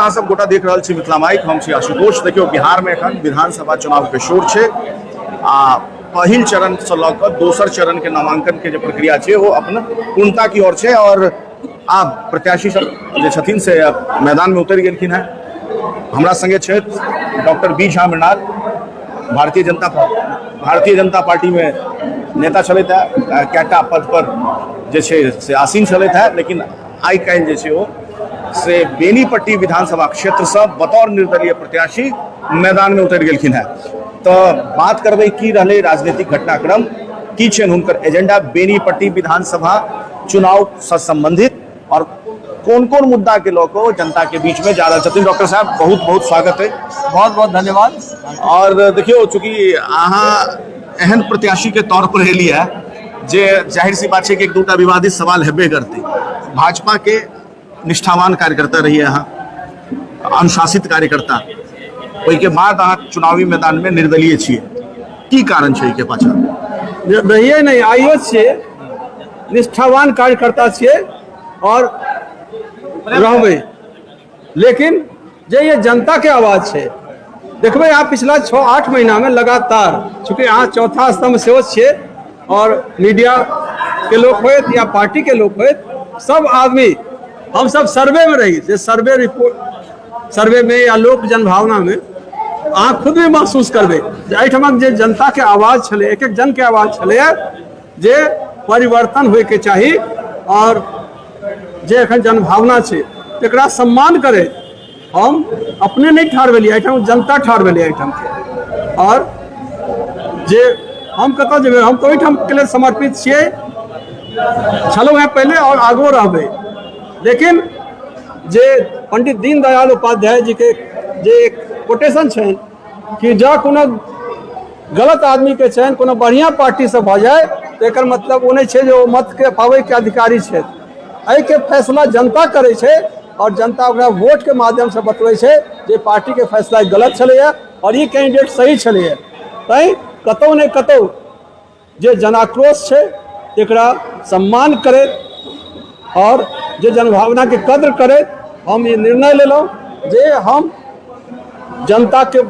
अहाँ सब गोटा देख रहल छी मिथिला माइक। हम छी आशुतोष। देखियौ, बिहारमे एखन विधानसभा चुनावके शोर छै आ पहिल चरणसँ लऽ कऽ दोसर चरणके नामांकनके जे प्रक्रिया छै ओ अपन पूर्णता की ओर छै और आब प्रत्याशी सब जे छथिन से मैदानमे उतरि गेलखिन हेँ। हमरा संगे छथि डॉक्टर बी झा मृणाल, भारतीय जनता पार्टीमे नेता छलथि हेँ, कएटा पद पर जे छै से आसीन छलथि हेँ, लेकिन आइ काल्हि जे छै ओ से बेनीपट्टी विधानसभा क्षेत्रसँ बतौर निर्दलीय प्रत्याशी मैदानमे उतरि गेलखिन हेँ। तऽ बात करबै की रहलै राजनीतिक घटनाक्रम, की छनि हुनकर एजेंडा बेनीपट्टी विधानसभा चुनावसँ संबंधित और कोन कोन मुद्दा के लऽ कऽ जनता के बीच में जा रहल छथिन। डॉक्टर साहब, बहुत बहुत स्वागत है। बहुत बहुत धन्यवाद। और देखियौ, चूंकि अहाँ एहन प्रत्याशी के तौर पर एलियै है जे जाहिर सी बात छै कि एक दूटा विवादित सवाल हेबे करतै। भाजपा के निष्ठावान कार्यकर्ता रहिए अहाँ, अनुशासित कार्यकर्ता, ओहिके बाद अहाँ चुनावी मैदान में निर्दलीय छियै, की कारण छै एहिके पाछा? रहिए नहि, आइयो छियै, निष्ठावान कार्यकर्ता छियै और रहबै, लेकिन जे ये जनता के आवाज छै, देखबै अहाँ पिछला 6-8 महीना में लगातार, चूँकि अहाँ चौथा स्तंभ सेहो छियै और मीडिया के लोक होत या पार्टी के लोक होत, सब आदमी हम सब सर्वे में रही, जे सर्वे रिपोर्ट सर्वे में या लोक जनभावना में अहाँ खुद भी महसूस करबै जे एहिठामक जे जनता के आवाज छलै, एक एक जन के आवाज छलै जे परिवर्तन होइके चाही और जे एखन जनभावना छै तकरा सम्मान करैत हम अपने नहि ठाढ़ भेलियै, एहिठाम जनता ठाढ़ भेलै एहिठामके। और जे हम कतऽ जेबै, हम तऽ ओहिठामके लेल समर्पित छियै, छलहुँ हेँ पहिले और आगुओ रहबै। लेकिन जे पंडित दीनदयाल उपाध्याय जीके जे एक कोटेशन छनि कि जँ कोनो गलत आदमीके चयन कोनो बढ़िआँ पार्टीसँ भऽ जाय तऽ एकर मतलब ओ नहि छै जे ओ मतके पाबैके अधिकारी छथि। एहिके फैसला जनता करै छै आओर जनता ओकरा वोटके माध्यमसँ बतबै छै जे पार्टीके फैसला गलत छलैए आओर ई कैंडिडेट सही छलैए। तैँ कतहु ने कतहु जे जनाक्रोश छै एकरा सम्मान करैत आओर जे जनभावनाके कद्र करैत हम ई निर्णय लेलहुँ जे हम जनताके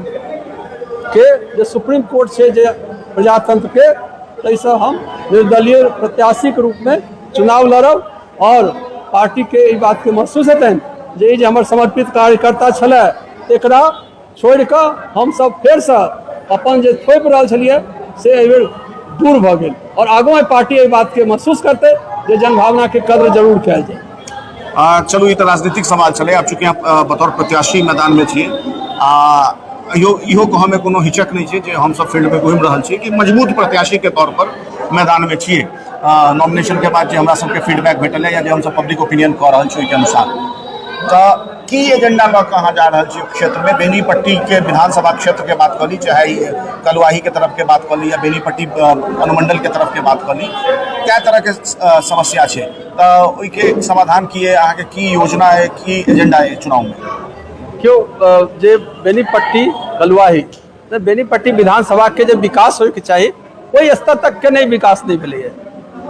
के जे सुप्रीम कोर्ट छै जे प्रजातंत्रके, ताहिसँ हम निर्दलीय प्रत्याशीके रूपमे चुनाव लड़ब और पार्टीके ई बातके महसूस हेतनि जे ई जे हमर समर्पित कार्यकर्ता छलै एकरा छोड़ि कऽ हमसभ फेरसँ अपन जे थोपि रहल छलियै से एहिबेर दूर भऽ गेल और आगू एहि पार्टी एहि बातके महसूस करतै जे जनभावनाके कद्र जरूर कयल जाय। चलू, ई तऽ राजनीतिक सवाल छलै। आब चूँकि अहाँ बतौर प्रत्याशी मैदानमे छी आ इहो इहो कहऽमे कोनो हिचक नहि छै जे हमसभ फील्डमे घुमि रहल छी कि मजबूत प्रत्याशीके तौर पर मैदानमे छियै। नॉमिनेशनके बाद जे हमरा सबके फीडबैक भेटल या जे हमसब पब्लिक ओपिनियन कऽ रहल छी ओहिके अनुसार, तऽ की एजेंडा लऽ कऽ अहाँ जा रहल छी क्षेत्रमे? बेनीपट्टीके विधानसभा क्षेत्रके बात कऽ ली, चाहे कलुआहीके तरफके बात कऽ ली या बेनीपट्टी अनुमंडलके तरफके बात कऽ ली, कए तरहके समस्या छै, तऽ ओहिके समाधान की अइ, अहाँके की योजना अइ, की एजेंडा अइ चुनावमे? केओ जे बेनीपट्टी कलुआही, बेनीपट्टी विधानसभाके जे विकास होइके चाही ओहि स्तर तकके नहि विकास नहि भेलैए।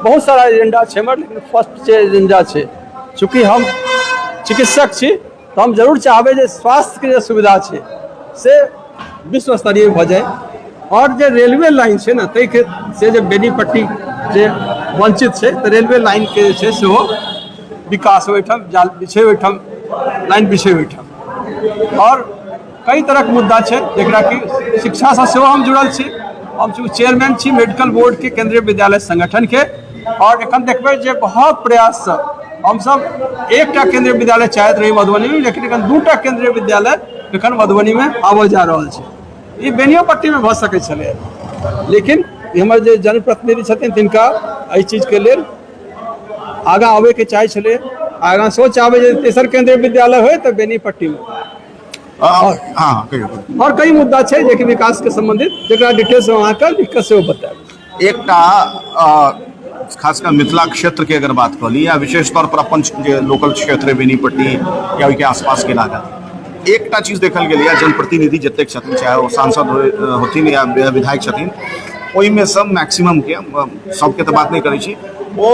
बहुत सारा एजेंडा छै हमर, लेकिन फर्स्ट जे एजेंडा छै, चूँकि हम चिकित्सक छी तऽ हम जरूर चाहबै जे स्वास्थ्यके जे सुविधा छै से विश्व स्तरीय भऽ जाय और जे रेलवे लाइन छै ने ताहिके से जे बेनीपट्टी जे वंचित छै तऽ रेलवे लाइनके जे छै सेहो विकास ओहिठाम जाल बिछै, ओहिठाम लाइन बिछै ओहिठाम। और कई तरहक मुद्दा छै जकरा कि शिक्षासँ सेहो हम जुड़ल छी। हम चेयरमैन छी मेडिकल बोर्डके, केंद्रीय विद्यालय संगठनके, और एखन देखबै जे बहुत प्रयाससँ हमसब एकटा केंद्रीय विद्यालय चाहैत रही मधुबनीमे, लेकिन एखन दूटा केंद्रीय विद्यालय एखन मधुबनीमे आबऽ जा रहल छै। ई बेनियोपट्टीमे भऽ सकै छलै, लेकिन हमर जे जनप्रतिनिधि छथिन तिनका एहि चीजके लेल आगाँ अबैके चाहै छलै। आगाँ सेहो चाहबै जे तेसर केंद्रीय विद्यालय होइ तऽ बेनीपट्टीमे। हँ, कहियौ। और कई मुद्दा छै जेकि विकास के संबंधित, जेकरा डिटेल्स में अहाँके लिख कऽ सेहो बतायब। एकटा खासकर मिथिला क्षेत्र के अगर बात कऽ ली या विशेष तौर पर अपन जे लोकल क्षेत्र है बेनीपट्टी या ओहिके आसपास के इलाका, एकटा चीज देखल गेलैए, जनप्रतिनिधि जतेक छथिन, चाहे ओ सांसद होथिन या विधायक छथिन, ओहिमे सब मैक्सिमम के, सबके तऽ बात नहि करै छी, ओ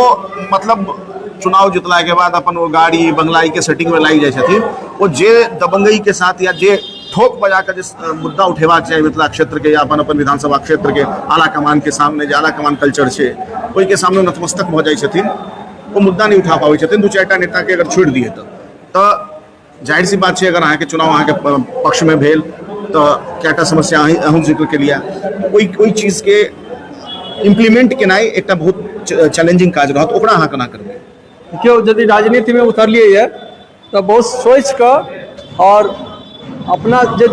मतलब चुनाव जीतला के बाद अपन ओ गाड़ी बंगला के सेटिंग में लागि जाइ छथिन, ओ जे दबंगई के साथ या जे ठोक बजा के जे मुद्दा उठेबाक चाही मिथिला क्षेत्र के या अपन अपन विधानसभा क्षेत्र के आला कमान के सामने, जे आला कमान कल्चर छै ओहिके सामने नतमस्तक भऽ जाइ छथिन, ओ मुद्दा नहि उठा पाबै छथिन। दू चारिटा नेताके अगर छोड़ि दिए तऽ जाहिर सी बात छै, अगर अहाँके चुनाव अहाँके पक्षमे भेल तऽ कएटा समस्या अहीं अहूँ जिक्र केलियै, ओहि ओहि चीजके इम्प्लीमेंट केनाइ एकटा बहुत चैलेंजिंग काज रहत, ओकरा अहाँ केना करबै? देखियौ, यदि राजनीतिमे उतरलियै यऽ तऽ बहुत सोचि कऽ आओर अपना जे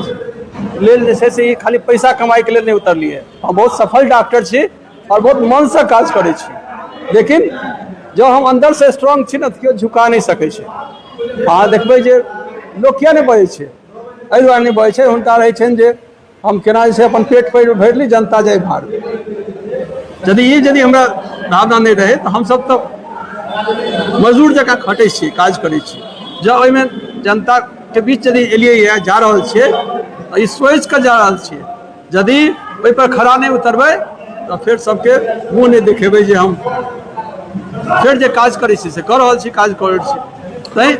लेल जे छै से ई खाली पैसा कमाइके लेल नहि उतरलियै। हम बहुत सफल डॉक्टर छी आओर बहुत मनसँ काज करै छी, लेकिन जँ हम अन्दरसँ स्ट्रांग छी ने तऽ केओ झुका नहि सकै छै। अहाँ देखबै जे लोक किया नहि बजै छै, एहि दुआरे नहि बजै छै, हुनका रहै छनि जे हम केना जे छै अपन पेट भरि ली, जनता जाय भार। यदि ई यदि हमरा भावना नहि रहै तऽ हमसभ तऽ मजदूर जकाँ खटै छी, काज करै छी। जँ ओहिमे जनताके बीच यदि एलियै जा रहल छियै तऽ ई सोचि कऽ जा रहल छियै, यदि ओहिपर खड़ा नहि उतरबै तऽ फेर सबके मुँह नहि देखेबै जे हम फेर जे काज करै छी से कऽ रहल छी, काज कऽ रहल छी। तैँ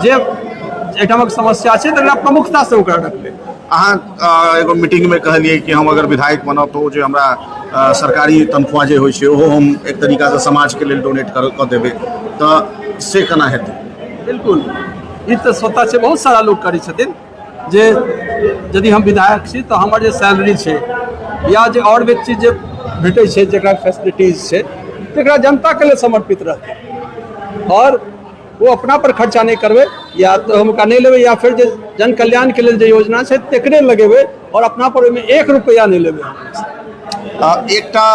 जे एहिठामक समस्या छै तकरा प्रमुखतासँ ओकरा रखबै। अहाँ एगो मीटिंगमे कहलियै कि हम अगर विधायक बनब तऽ ओ जे हमरा सरकारी तनख्वाह जे होइ छै ओहो हम एक तरीकासँ समाजके लेल डोनेट कऽ देबै, तऽ से केना हेतै? बिल्कुल, ई तऽ स्वतः छै, बहुत सारा लोक करै छथिन जे यदि हम विधायक छी तऽ हमर जे सैलरी छै या जे आओर भी चीज जे भेटै छै, जकरा फैसिलिटीज छै, तकरा जनताके लेल समर्पित रहतै आओर ओ अपना पर खर्चा नहि करबै, या तऽ हम ओकरा नहि लेबै या फेर जे जन कल्याणके लेल जे योजना छै तकरे लगेबै आओर अपना पर ओहिमे एक रुपैआ नहि लेबै। एकटा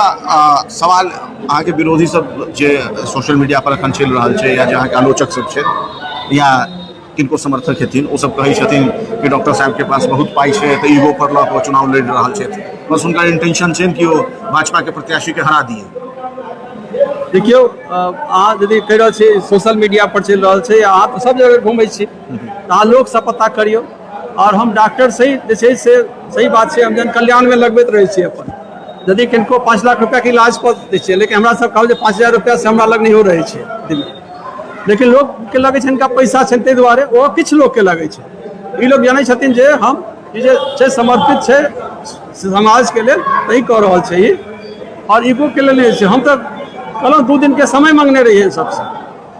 सवाल अहाँके विरोधी सब जे सोशल मीडिया पर एखन चलि रहल छै या जे अहाँके आलोचक सब छै या किनको समर्थक हेथिन, ओ सब कहै छथिन कि डॉक्टर साहबके पास बहुत पाइ छै तऽ ईगो पर लऽ कऽ चुनाव लड़ि रहल छथि, बस हुनकर इंटेंशन छनि कि ओ भाजपाके प्रत्याशीके हरा दिए। देखियौ, अहाँ यदि कहि रहल छी सोशल मीडिया पर चलि रहल छै, अहाँ तऽ सब जगह घुमै छी तऽ अहाँ लोकसँ पता करियौ। आओर हम डॉक्टर सही जे छै से सही बात छै, हम जन कल्याणमे लगबैत रहै छी अपन। यदि किनको 5 लाख रुपैआके इलाज कऽ दै छियै, लेकिन हमरा सब कहब जे 5000 रुपैआ से हमरा लग नहियो रहै छै दिनमे, लेकिन लोकके लगै छै हिनका पैसा छनि ताहि दुआरे, ओ किछु लोकके लगै छै। ई लोक जानै छथिन जे हम ई जे छै समर्पित छै समाजके लेल, तही कऽ रहल छै ई, आओर ईगोके लेल नहि छै। हम तऽ कहलहुँ 2 दिनके समय मङ्गने रहियै सबसँ,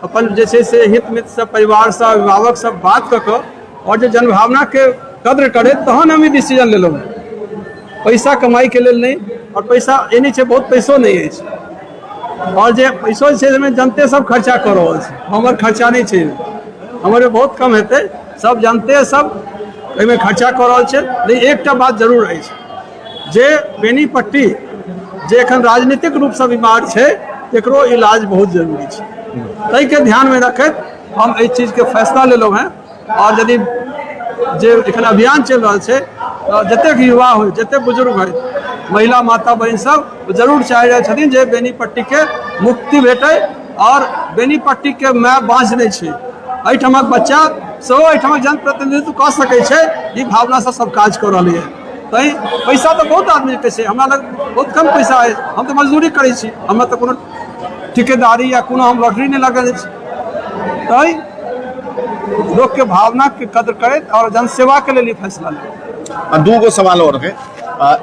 अपन जे छै से हित मित्रसँ, परिवारसँ, अभिभावकसँ बात कऽ कऽ आओर जे जनभावनाके कद्र करैत तहन हम ई डिसीजन लेलहुँ। पैसा कमाइके लेल नहि, आओर पैसा ई नहि छै बहुत पैसो नहि अछि, आओर जे पैसो छै ओहिमे जनते सब खर्चा कऽ रहल छै, हमर खर्चा नहि छै, हमर बहुत कम हेतै, सब जनते सब एहिमे खर्चा कऽ रहल छै। लेकिन एकटा बात जरूर अछि जे बेनीपट्टी जे एखन राजनीतिक रूपसँ बीमार छै तकरो इलाज बहुत जरूरी छै, ताहिके ध्यानमे रखैत हम एहि चीजके फैसला लेलहुँ हेँ। आओर यदि जे एखन अभियान चलि रहल छै तऽ जतेक युवा होइ, जतेक बुजुर्ग होइ, महिला माता बहिन सब जरूर चाहि रहल छथिन जे बेनीपट्टीके मुक्ति भेटै। आओर बेनीपट्टीके माय बाँझ नहि छै, एहिठामक बच्चा सेहो एहिठामक जनप्रतिनिधित्व कऽ सकै छै, ई भावनासँ सब काज कऽ रहलैए। तैँ पैसा तऽ बहुत आदमीके छै, हमरा लग बहुत कम पैसा अछि, हम तऽ मजदूरी करै छी, हमरा तऽ कोनो ठिकेदारी या कोनो हम लॉटरी नहि लगेने छी। तैँ लोकके भावनाके कद्र करैत आओर जनसेवाके लेल ई फैसला लेब। आ दू गो सवाल और है।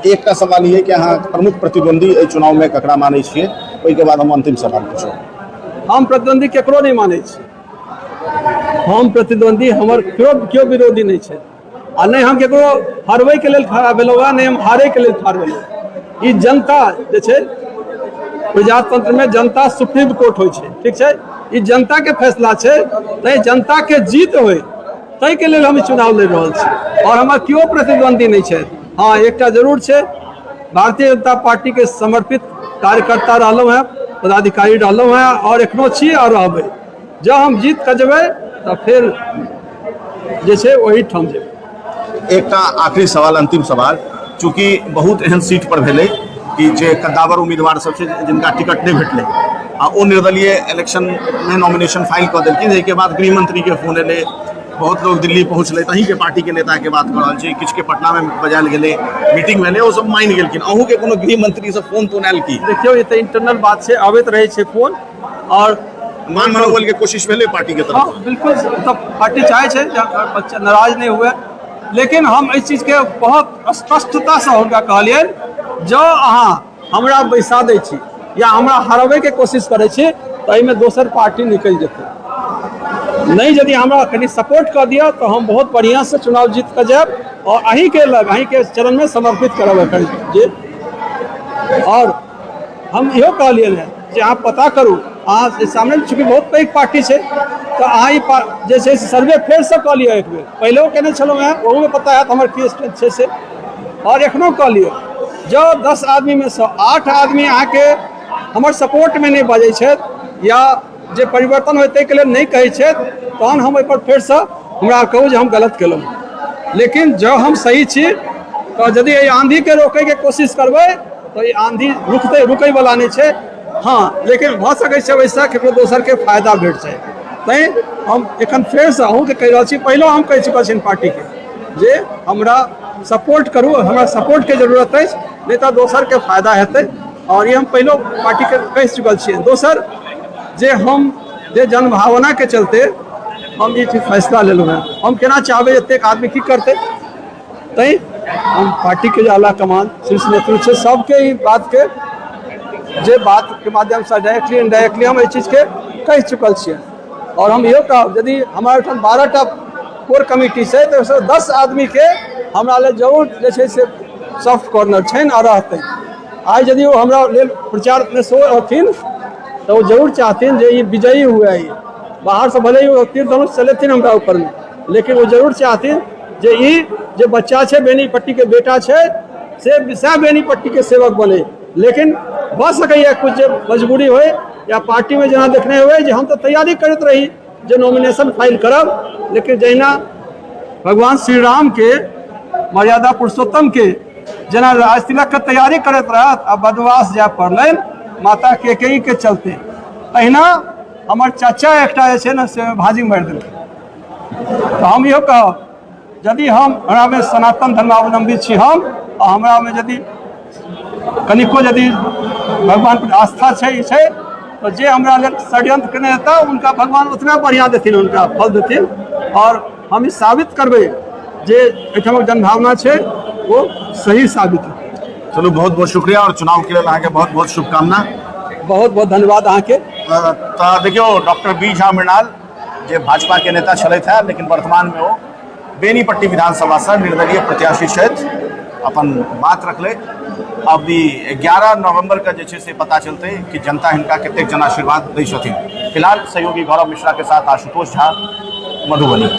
एकटा सवाल ई है कि अहाँ प्रमुख प्रतिद्वंदी एहि चुनाव में ककरा मानै छियै, ओहिके बाद हम अंतिम सवाल पूछब। हम प्रतिद्वंदी केकरो नहि मानै छी, हम प्रतिद्वंदी हमर केओ केओ विरोधी नहि छै, आ नहि हम केकरो हरबैके लेल खड़ा भेलहुँ हँ, नहि हम हारैके लेल ठाढ़ भेलहुँ। ई जनता जे छै प्रजातंत्रमे जनता सुप्रीम कोर्ट होइ छै, ठीक छै, ई जनताके फैसला छै, तैँ जनताके जीत होइ ताहिके लेल हम ई चुनाव लड़ि रहल छी आओर हमर केओ प्रतिद्वंदी नहि छथि। हँ, एकटा जरूर छै, भारतीय जनता पार्टीके समर्पित कार्यकर्ता रहलहुँ हेँ, पदाधिकारी रहलहुँ हेँ आओर एखनो छी आओर रहबै। जँ हम जीत कऽ जेबै तऽ फेर जे छै ओहीठाम जेबै। एकटा आखिरी सवाल, अंतिम सवाल, चूँकि बहुत एहन सीट पर भेलै कि जे कद्दावर उम्मीदवार सब छै जिनका टिकट नहि भेटलै आ ओ निर्दलीय इलेक्शनमे नॉमिनेशन फाइल कऽ देलखिन, जाहिके बाद गृहमंत्रीके फोन एलै, बहुत लोग दिल्ली पहुँचलै, तऽ अहीँके पार्टीके नेताके बात कऽ रहल छी, किछुके पटनामे बजायल गेलै, मीटिंग भेलै, ओ सब मानि गेलखिन। अहूँके कोनो गृहमंत्रीसँ फोन तोन आयल की? देखियौ, ई तऽ इंटरनल बात छै, अबैत रहै छै फोन, आओर मान मनोबल के कोशिश भेलै पार्टी के तरफ? हँ बिल्कुल, तऽ पार्टी चाहै छै जे बच्चा नाराज नहि हुए, लेकिन हम एहि चीजके बहुत स्पष्टतासँ हुनका कहलियनि, जँ अहाँ हमरा बैसा दै छी या हमरा हरबैके कोशिश करै छी तऽ एहिमे दोसर पार्टी निकलि जेतै। नहि, यदि हमरा कनि सपोर्ट कऽ दिअ तऽ हम बहुत बढ़िआँसँ चुनाव जीत कऽ जायब आओर अहीँके लग, अहीँके चरणमे समर्पित करब एखन जे। आओर हम इहो कहलियनि हेँ जे अहाँ पता करू, अहाँ सामने चूँकि बहुत पैघ पार्टी छै, तऽ अहाँ ई जे छै से सर्वे फेरसँ कऽ लिअ। एक बेर पहिलेहो केने छलहुँ हेँ, ओहूमे पता हैत हमर की स्ट्रेंथ छै से, आओर एखनो कऽ लिअ। जँ 10 आदमीमे सँ 8 आदमी अहाँके हमर सपोर्टमे नहि बजै छथि या जे परिवर्तन होइ ताहिके लेल नहि कहै छथि, तहन हम ओहिपर फेरसँ हमरा कहू जे हम गलत केलहुँ। लेकिन जँ हम सही छी तऽ यदि एहि आंधीके रोकैके कोशिश करबै तऽ ई आंधी रुकतै? रुकैवला नहि छै। हँ, लेकिन भऽ सकै छै ओहिसँ ककरो दोसरके फायदा भेट जाय। तैँ हम एखन फेरसँ अहूँके कहि रहल छी, पहिलो हम कहि चुकल छियनि पार्टीके जे हमरा सपोर्ट करू, हमरा सपोर्टके जरूरत अछि, नहि तऽ दोसरके फायदा हेतै, आओर ई हम पहिलो पार्टीके कहि चुकल छियै। दोसर जे हम जे जनभावनाके चलते हम ई चीज फैसला लेलहुँ हेँ, हम केना चाहबै एतेक आदमी की करतै? तैँ हम पार्टीके जे आला कमान शीर्ष नेतृत्व छै, सबके ई बातके जे बातके माध्यमसँ डायरेक्टली इनडायरेक्टली हम एहि चीजके कहि चुकल छियै। आओर हम इहो कहब, यदि हमरा ओहिठाम 12टा कोर कमिटी छै तऽ ओहिसँ 10 आदमीके हमरा लेल जरूर जे छै से सॉफ्ट कॉर्नर छनि आ रहतै। आइ यदि ओ हमरा लेल प्रचारमे सेहो रहथिन तऽ ओ जरूर चाहथिन जे ई विजयी हुए। ई बाहरसँ भले ही ओ तीर धनुष चलेथिन हमरा ऊपरमे, लेकिन ओ जरूर चाहथिन जे ई जे बच्चा छै, बेनीपट्टीके बेटा छै, से सएह बेनीपट्टीके सेवक बने। लेकिन भऽ सकैए किछु जे मजबूरी होइ या पार्टीमे जेना देखने हुए जे हम तऽ तैयारी करैत रही जे नॉमिनेशन फाइल करब, लेकिन जहिना भगवान श्री रामके, मर्यादा पुरुषोत्तमके जेना राज तिलकके तैयारी करैत रहत आ वनवास जाय पड़लनि माता कैकेयीके चलते, तहिना हमर चाचा एकटा जे छै ने से भाजी मारि देलकै। तऽ हम इहो कहब, यदि हम हमरामे सनातन धर्मावलम्बी छी हम, आ हमरामे यदि कनिको यदि भगवान पर आस्था छै, ई छै, तऽ जे हमरा लेल षड्यंत्र केने हेता हुनका भगवान उतना बढ़िआँ देथिन, हुनका फल देथिन। आओर हम ई साबित करबै जे एहिठामक जनभावना छै ओ सही साबित हेतै। चलू, बहुत बहुत शुक्रिया और चुनाव के लेल अहाँके बहुत बहुत शुभकामना। बहुत बहुत धन्यवाद अहाँके। तऽ देखियौ, डॉक्टर बी झा मृणाल जे भाजपा के नेता छलथि हेँ, लेकिन वर्तमान में ओ बेनीपट्टी विधानसभा से निर्दलीय प्रत्याशी छथि, अपन बात रखलथि। अब ई 11 नवंबर के जे छै से पता चलतै कि जनता हिनका कतेक जन आशीर्वाद दै छथिन। फिलहाल सहयोगी गौरव मिश्रा के साथ आशुतोष झा, मधुबनी।